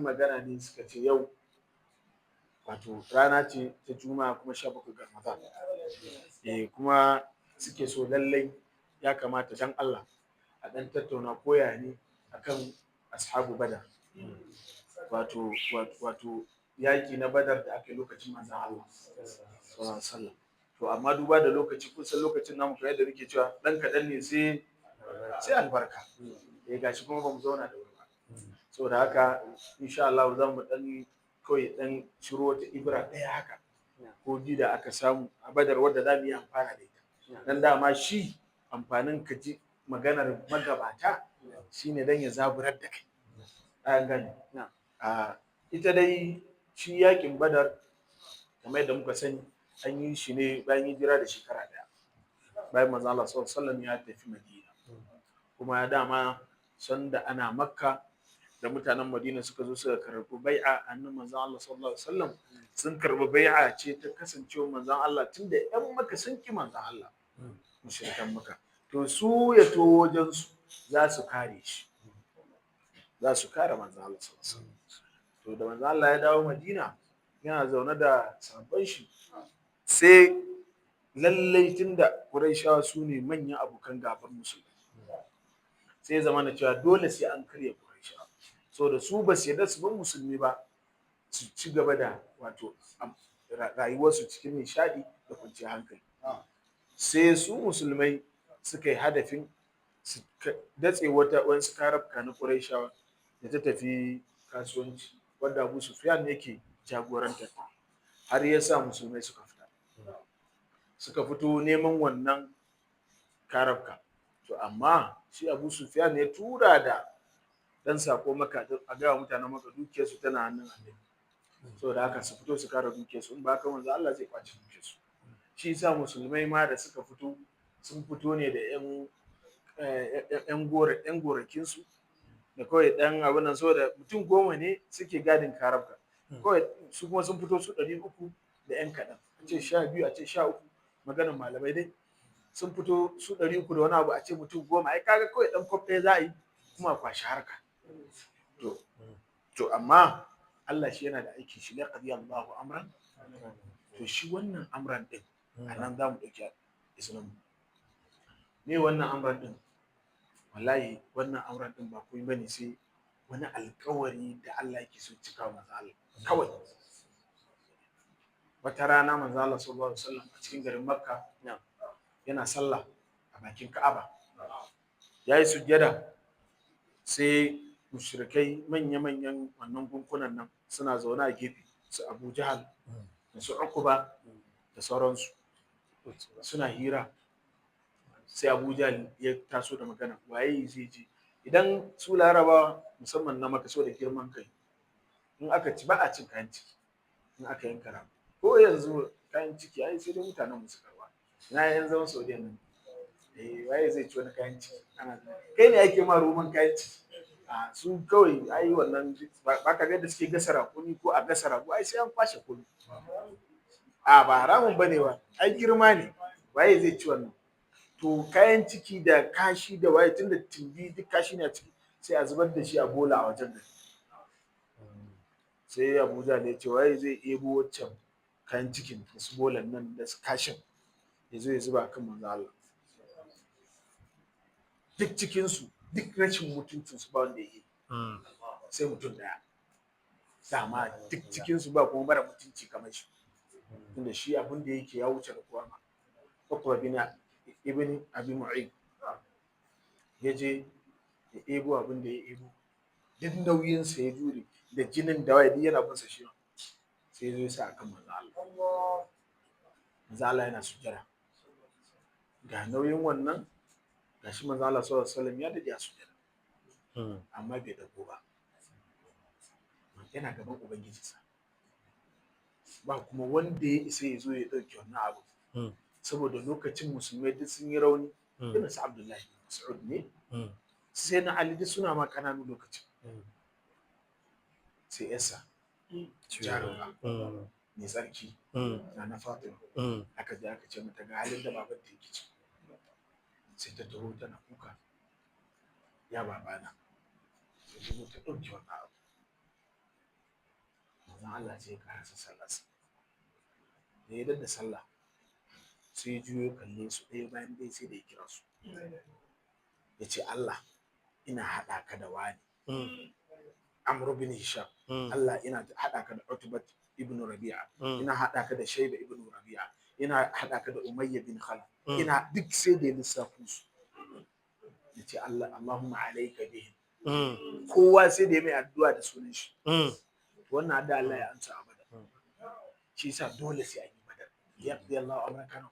Magana ne suka ce yau wato rana ce ta Juma'a kuma 17 ga Ramadan. Eh, kuma suke so lallai ya kamata dan Allah a ɗan tattauna koya ne akan ashabu Badar. Wato yaƙi na Badar da aka yi lokacin Manzon Allah sallallahu alaihi wasallam. To amma duba da lokaci, kun san lokacin namu kamar yadda muke cewa ɗan kaɗan ne sai albarka. Eh, gashi kuma bamu zauna da wuri ba. Saboda haka insha Allah za mu ɗan kawai ɗan ciro wata ibra ɗaya haka ko biyu da aka samu a Badar wadda za mu yi amfana da ita. Dan dama shi amfanin ka ji maganar magabata shine dan ya zaburar da kai. An gane. A ita dai shi yaƙin Badar, kamar yadda muka sani, an yi shi ne bayan hijira da shekara ɗaya. Bayan Manzon Allah sallallahu alaihi wasallam ya tafi Madina. Kuma dama sanda ana Makka da mutanen Madina suka zo suka karɓi bai'a hannun Manzon Allah sallallahu alaihi wasallam, sun karɓi bai'a ce ta kasancewar Manzon Allah, tunda 'yan Makka sun ƙi Manzon Allah, mushrikan Makka. To su ya to wajen su za su kare shi. Za su kare Manzon Allah sallallahu alaihi wasallam. To da Manzon Allah ya dawo Madina yana zaune da sahabban shi, sai lallai tunda Qurayshawa su ne manyan abokan gaban musulmai, sai ya zamana cewa dole sai an karya Qurayshawa. Saboda su ba su yarda su bar musulmi ba su ci gaba da wato rayuwarsu cikin nishaɗi da kwanciyar hankali. Sai su musulmai suka yi hadafin su datse wata wasu karabka na Qurayshawa da ta tafi kasuwanci wadda Abu Sufyan yake jagorantar ta. Har ya sa musulmai suka fita. Suka fito neman wannan karabka. To amma shi Abu Sufyan ya tura da ɗan saƙo Makka a gaya wa mutanen Makka dukiyarsu tana hannun Annabi. Saboda haka su fito su kare dukiyarsu, in ba haka Manzon Allah zai ƙwace dukiyarsu. Shi yasa musulmai ma da suka fito sun fito ne da 'yan gorakinsu da kawai ɗan abun nan, saboda mutum 10 ne suke gadin karabka. Kawai su kuma sun fito su 300 da 'yan kaɗan. A ce 12, a ce 13, maganar malamai dai. Sun fito su 300 da wani abu, a ce mutum 10, ai kaga kawai ɗan kwaf ɗaya za a yi kuma a kwashi harka. To amma Allah shi yana da aikin shi, laqadi Allahu amran. To shi wannan amran ɗin a nan za mu ɗauki izinin mu. Me wannan amran ɗin? Wallahi wannan amran ɗin ba komai bane sai wani alƙawari da Allah yake so cika wa Manzon Allah. Kawai. Wata rana Manzon Allah sallallahu alaihi wasallam a cikin garin Makka yana sallah a bakin Ka'aba. Ya yi sujjada, sai mushrikai manya-manyan wannan gunkunan nan suna zaune a gefe, su Abu Jahal da su Uqba da sauransu. Suna hira. Sai Abu Jahal ya taso da magana, waye zai je? Idan su Larabawa musamman na Makka, saboda girman kai, in aka ci ba a cin kayan ciki in aka yanka rago. Ko yanzu kayan ciki ai sai dai mutanen mu su karɓa. Ina 'yan zaman Saudiya nan? Eh, waye zai ci wani kayan ciki? Ana kai ne ake ma roman kayan ciki. A su kawai ai wannan ba ka ga yadda suke gasa raƙumi ko a gasa rago, ai sai an kwashe komai. A ba haramun bane ba, ai girma ne. Waye zai ci wannan? To kayan ciki da kashi da waye, tunda tumbi duk kashi ne a ciki, sai a zubar da shi a bola a wajen gari. Sai Abu Jahal ya ce waye zai ɗebo waccan kayan cikin da su bolan nan da su kashin ya zo ya zuba a kan Manzon Allah. Duk cikinsu, duk rashin mutuncinsu, ba wanda ya iya. Sai mutum ɗaya. Dama duk cikinsu ba kuma mara mutunci kamar shi. Tunda shi abin da yake ya wuce da kowa ma. Uqba bin ibn Abi Mu'ayt ya je ya ɗebo abin da ya ɗebo. Duk nauyinsa ya jure da jinin da waye duk yana bin sa shi ma. Sai ya zo ya sa a kan Manzon Allah. Manzon Allah yana sujjada. Ga nauyin wannan, ga shi Manzon Allah sallallahu alaihi wasallam ya daɗe a sujjada. Amma bai ɗago ba. Yana gaban Ubangijinsa. Ba kuma wanda ya isa ya zo ya ɗauke wannan abu. Saboda lokacin musulmai duk sun yi rauni. Irin su Abdullahi bin Mas'ud ne. Sai na Ali duk suna ma ƙananu lokacin. Sai 'yarsa jaruma mai tsarki, Nana Fatima. Aka je aka ce mata ga halin da babanta yake ciki. Sai ta taho tana kuka. Ya babana. Sai ta zo ta ɗauke wannan abu. Allah sai ya karasa sallarsa. Da ya da sallah sai ya juyo kalle su ɗaya bayan ɗaya, sai da ya kira su, ya ce, "Allah, ina haɗa ka da wani Amr bin Hisham. Allah, ina haɗa ka da Utbat ibn Rabi'a. Ina haɗa ka da Shayba ibn Rabi'a. Ina haɗa ka da Umayya bin Khalaf." Ina duk sai da ya lissafo su, ya ce, "Allah, Allahumma alayka bihim." Kowa sai da ya mai addu'a da sunan shi. Wannan addu'a Allah ya amsa a Badar. Shi yasa dole sai an yi Badar. Yaqdi Allahu amran kana.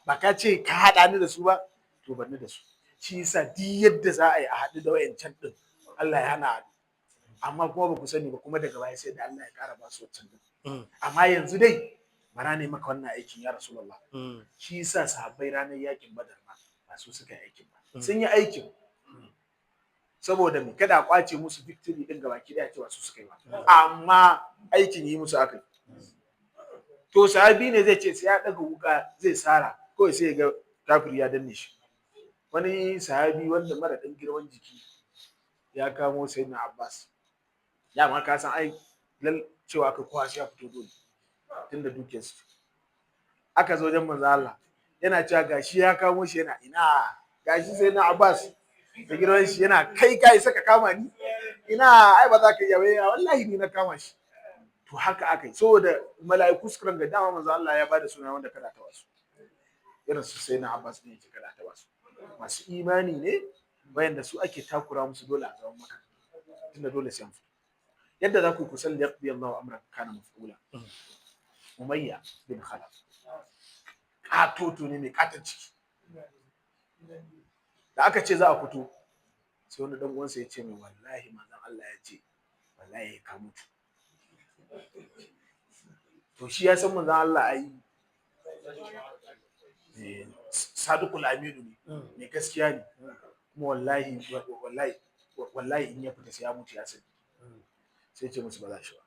Ba ka ce ka haɗa ni da su ba, to ni da su. Shi yasa duk yadda za a yi a haɗu da wayancan din, Allah ya hana haɗu. Amma kuma ba ku sani ba, kuma daga baya sai da Allah ya ƙara ba su wancan din. Amma yanzu dai bara ne maka wannan aikin, ya Rasulullah. Shi yasa sahabbai ranar yakin Badar ma ba su suka yi aikin ba. Sun yi aikin saboda me? Kada a kwace musu victory din gabaki daya cewa su suka yi ba, amma aikin yi musu aka yi. To sahabi ne zai ce sai ya daga wuka zai sara, kawai sai ya ga kafiri ya danne shi. Wani sahabi wanda mara dan girman jiki ya kamo Sayyidina Abbas. Dama ka san ai lal cewa aka kowa sai ya fito dole, tunda dukiyar su. Aka zo wajen manzo Allah, yana cewa gashi ya kamo shi, yana ina gashi sai na Abbas da girman shi yana, "Kai, kai saka kama ni? Ina, ai ba za ka iya ba, wallahi ni na kama shi." To haka aka yi, saboda mala'iku suka ranga. Dama manzo Allah ya bada suna wanda kada ta wasu, irin su sai na Abbas ne yake kada ta wasu. Masu imani ne wayanda su ake takura musu dole a zaman maka, tunda dole sai an fito. Yadda za ku yi kusan yaqdi Allahu amran kana maf'ula. Umayya bin Khalaf katoto ne mai katon ciki. Da aka ce za a fito, sai wani dan uwansa ya ce mai, "Wallahi manzon Allah ya ce wallahi ka mutu." To shi ya san manzon Allah ai sadiqul aminu ne, mai gaskiya ne. Kuma wallahi, wallahi, wallahi in ya fita sai ya mutu, ya sani. Sai ce musu ba za shi ba,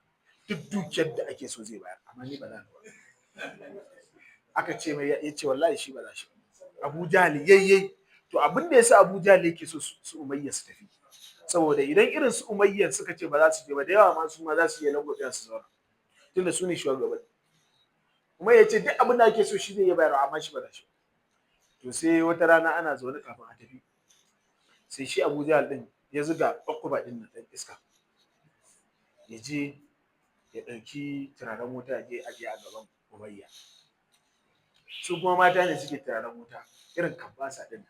duk dukiyar da ake so zai bayar, amma ni ba za ni ba. Aka ce mai, ya ce wallahi shi ba za shi ba. Abu Jahal yayyai. To abin da yasa Abu Jahal yake so su Umayya su tafi, saboda idan irin su Umayya suka ce ba za su je ba, da yawa ma su ma za su iya langwabewa su zauna, tunda su ne shugabanni. Umayya ce duk abin da ake so shi zai iya bayarwa, amma shi ba za shi. To sai wata rana ana zaune kafin a tafi, sai shi Abu Jahal din ya zuga Uqba din nan, dan iska, ya je ya ɗauki turaren wuta, ya je ajiye a gaban Umayya. Su kuma mata ne suke turaren wuta irin kabasa din.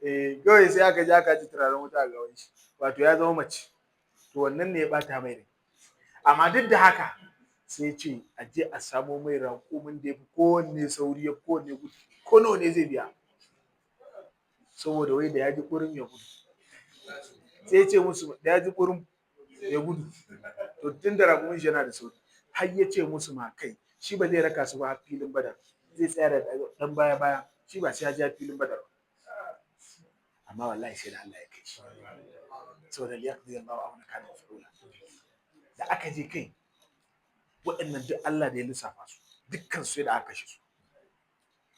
Eh, kawai sai aka je aka ji turaren wuta a gaban shi, wato ya zama mace. To wannan ne ya bata mai rai. Amma duk da haka sai ce a je a samo mai raƙumin da ya fi kowanne sauri, ya fi kowanne gudu, ko nawa ne zai biya, saboda wai da ya ji ƙurin ya gudu. Sai ya ce musu da ya ji ƙurin ya gudu. To tun da raƙumin shi yana da sauri, har ya ce musu ma kai shi ba zai raka su ba har filin Badar, zai tsaya da dan baya baya, shi ba sai ya je filin Badar ba. Amma wallahi sai da Allah ya kai shi, saboda liyaqdi Allahu amran kana maf'ula. Da aka je kai waɗannan duk Allah da ya lissafa su, dukkan su da aka kashe su.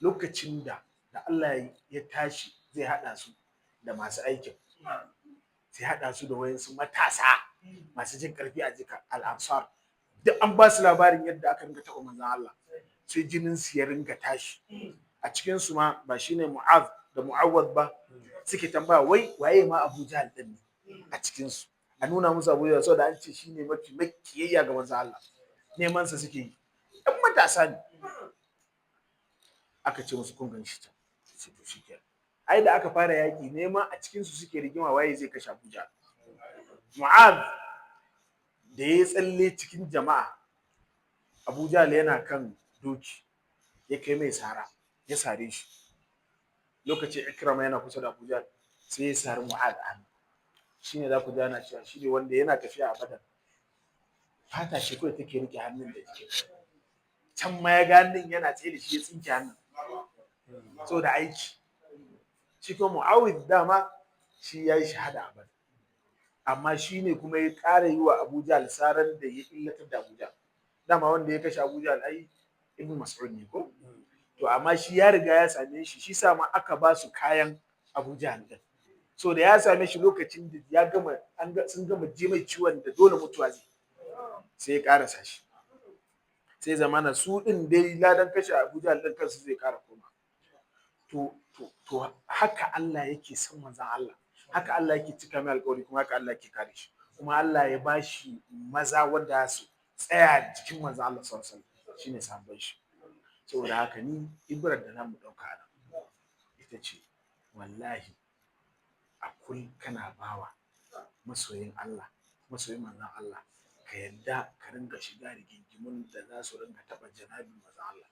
Lokacin da Allah ya tashi zai haɗa su da masu aikin, sai haɗa su da wayansu matasa masu jin ƙarfi a jika, al'ansar. Duk an ba su labarin yadda aka ringa taɓa manzon Allah, sai jinin su ya ringa tashi. A cikin su ma ba shine Mu'az da Mu'awwad ba suke tambaya, wai waye ma Abu Jahl din ne a cikin su? A nuna musu Abu Jahl, saboda an ce shine mafi makiyayya ga manzon Allah, neman sa suke yi. Ɗan matasa ne. Aka ce musu, "Kun gan shi can." Sai to shikenan. Ai da aka fara yaki, neman a cikin su suke rigima waye zai kashe Abu Jahl. Mu'az da ya tsalle cikin jama'a, Abu Jahl yana kan doki, ya kai mai sara, ya sare shi. Lokacin Ikrama yana kusa da Abu Jahl, sai ya sari Mu'az a hannu. Shine za ku ji ana cewa shine wanda yana tafiya a Badar, fata ce kawai take rike hannun da jikin. Can ma ya ga hannun yana tsaye da shi, ya tsinke hannun saboda aiki. Shi kuma Mu'awid dama shi ya yi shahada a Badar, amma shi ne kuma ya ƙara yi wa Abu Jahl saran da ya illatar da Abu Jahl. Dama wanda ya kashe Abu Jahl ai Ibn Mas'ud ne ko? To amma shi ya riga ya same shi, shi sa ma aka ba su kayan Abu Jahl din. So da ya same shi lokacin da ya gama, an ga sun gama ji mai ciwon da dole mutuwa zai. Sai ya karasa shi, sai zamana su din dai ladan kashe Abu Jahal din kansu zai kara koma. To haka Allah yake son manzon Allah, haka Allah yake cika mai alƙawari, kuma haka Allah yake kare shi, kuma Allah ya bashi maza wanda su tsaya jikin manzon Allah sallallahu alaihi wasallam, shine sahabban shi. Saboda haka ni ibrar da zamu dauka nan ita ce, wallahi a kul kana bawa masoyin Allah, masoyin manzon Allah, ka yadda ka ringa shiga rigingimun da za su ringa taɓa janabin manzon Allah.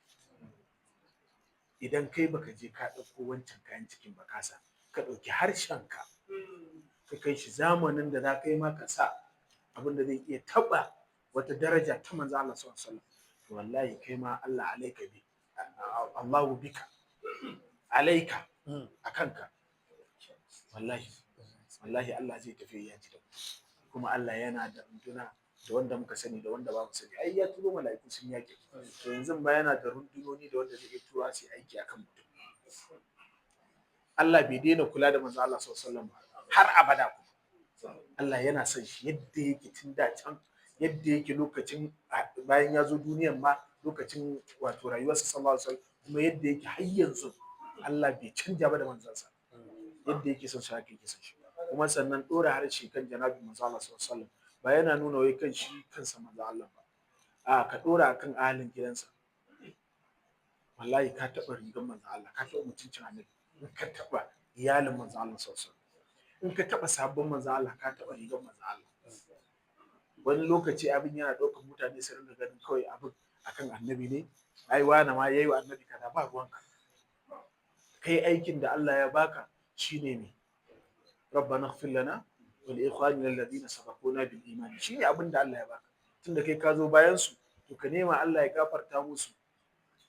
Idan kai baka je ka ɗauko wancan kayan cikin ba, kasa ka ɗauki harshenka ka kai shi zamanin da za ka yi ma ka sa abin da zai iya taɓa wata daraja ta manzon Allah sallallahu alaihi wasallam, to wallahi kai ma Allah alaika bi Allahu bika alaika a kanka. Wallahi wallahi Allah zai tafi ya ji da kuma Allah yana da runduna da wanda muka sani da wanda ba mu sani. Ai ya turo mala'iku sun yake, to yanzu ba yana da rundunoni da wanda zai iya tura su aiki akan mutum. Allah bai daina kula da manzo Allah sallallahu alaihi wasallam har abada. Kuma Allah yana son shi yadda yake tun da can, yadda yake lokacin bayan ya zo duniyan ma, lokacin wato rayuwarsa sallallahu alaihi wasallam, kuma yadda yake har yanzu. Allah bai canja ba da manzansa, yadda yake son shi haka yake son shi. Kuma sannan ɗora harshe kan janabin manzo Allah sallallahu alaihi wasallam ba yana nuna wai kan shi kansa manzo Allah ba, a ka ɗora akan ahalin gidansa. Wallahi ka taɓa rigar manzo Allah, ka taɓa mutuncin annabi. In ka taɓa iyalin manzo Allah sallallahu alaihi wasallam, in ka taɓa sabon manzo Allah, ka taɓa rigar manzo Allah. Wani lokaci abin yana ɗaukar mutane su ringa ganin kawai abin akan annabi ne, ai wane ma yayi wa annabi kaza, ba ruwanka. Kai aikin da Allah ya baka shine ne rabbana ighfir lana wa li ikhwanina alladhina sabaquna bil iman, shine abin da Allah ya baka. Tunda kai ka zo bayan su, to ka nema Allah ya gafarta musu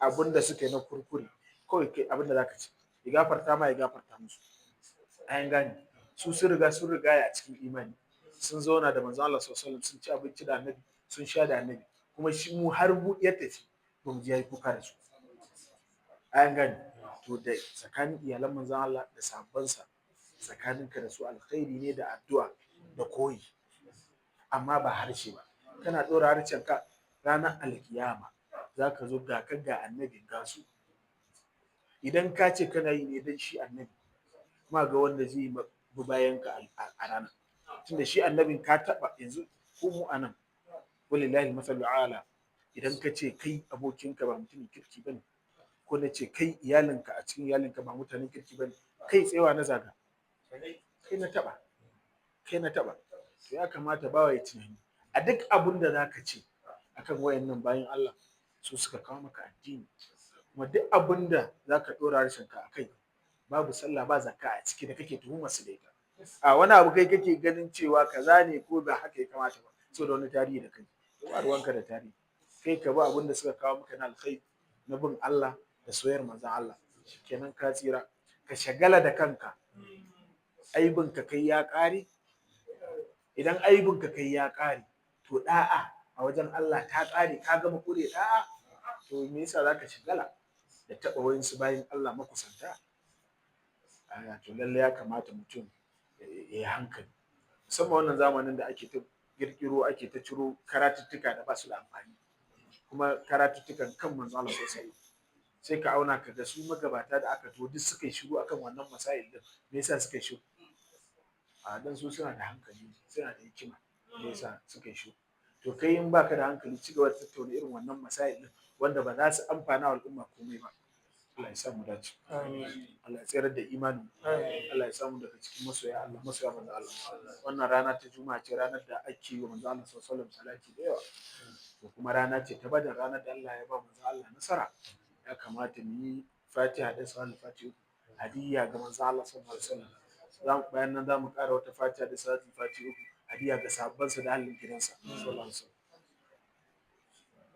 abin da suka yi na kurkure. Kawai kai abin da zaka ci, ya gafarta ma, ya gafarta musu. Ayan gane su sun riga sun rigaya a cikin imani, sun zauna da manzo Allah sallallahu alaihi wasallam, sun ci abinci da annabi, sun sha da annabi, kuma shi mu har mu ya tafi ba mu ji yayi kuka da su. Ayan gane, to da tsakanin iyalan manzo Allah da sahabbansa, tsakaninka da su alkhairi ne da addu'a da koyi, amma ba harshe ba. Kana ɗora harshen ka, ranar alkiyama za ka zo ga ka ga annabi ga su. Idan ka ce kana yi ne don shi annabi, ma ga wanda zai bi bayan ka a ranar, tunda shi annabin ka taɓa. Yanzu ko mu anan, walillahi masalu ala, idan ka ce kai abokinka ba mutumin kirki bane, ko na ce kai iyalinka a cikin iyalinka ba mutanen kirki bane, kai tsewa na zaga, kai na taɓa, kai na taɓa. To ya kamata bawa ya tunani a duk abun da zaka ce akan wayannan bayan Allah, su suka kawo maka addini. Kuma duk abun da zaka ɗora harshenka a kai, babu sallah ba zakka a ciki da kake tuhumar su da ita, a wani abu kai kake ganin cewa kaza ne ko ba haka ya kamata ba, saboda wani tarihi da kai, ba ruwanka da tarihi. Kai ka bi abun da suka kawo maka na alkhairi, na bin Allah da soyayyar manzon Allah, shikenan ka tsira. Ka shagala da kanka, aibinka kai ya ƙare. Idan aibinka kai ya ƙare, to da'a a wajen Allah ta ƙare, ka gama kure da'a. To me yasa zaka shagala da taɓa wayansu bayan Allah makusanta? To lallai ya kamata mutum ya yi hankali, musamman wannan zamanin da ake ta ƙirƙiro, ake ta ciro karatuttuka da ba su da amfani, kuma karatuttukan kan manzo Allah sallallahu alaihi wasallam. Sai ka auna ka ga su magabata da aka to duk suka yi shiru akan wannan masail din, me yasa suka yi shiru? A dan su suna da hankali, suna da hikima, me yasa suka yi shiru? To kai in baka da hankali, ci gaba da tattauna irin wannan masail din wanda ba za su amfana wa al'umma komai ba. Allah ya sa mu dace. Allah ya tsayar da imanin. Allah ya samu daga cikin masoya Allah, masoya manzo Allah. Wannan rana ta Juma'a ce ranar da ake yi wa manzo Allah sallallahu alaihi wasallam salati da yawa. To kuma rana ce ta Badar, ranar da Allah ya ba manzo Allah nasara. Ya kamata mu yi Fatiha da salatul Fatiha hadiyya ga manzo Allah sallallahu alaihi wasallam. Bayan nan za mu ƙara wata Fatiha da salatul Fatiha hadiya ga sahabbansa da ahlin gidansa sallallahu alaihi wasallam.